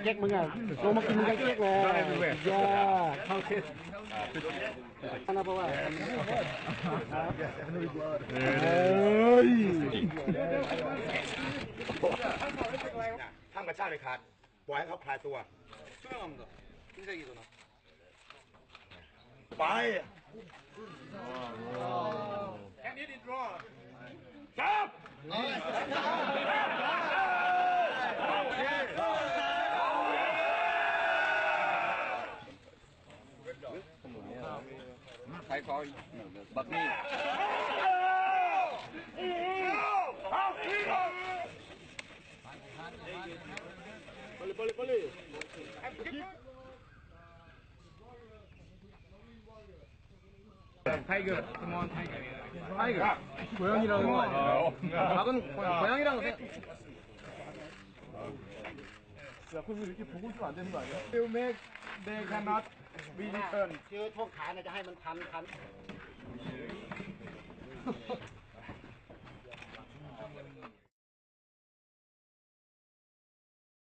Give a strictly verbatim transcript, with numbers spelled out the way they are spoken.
Kèk mwen gade. Bon, mwen ki mwen kèk la. Ya. Ana pa wa. Ay. ทำกับชาติเลยขาด ปล่อยให้เขาคลายตัว ไป จับ ใครขอบักนี่ Tiger, come on, Tiger. Tiger, goyang ilang. Akon, goyang ilang. They make, they cannot be returned. คือพวกขาเนี่ยจะให้มันพันพัน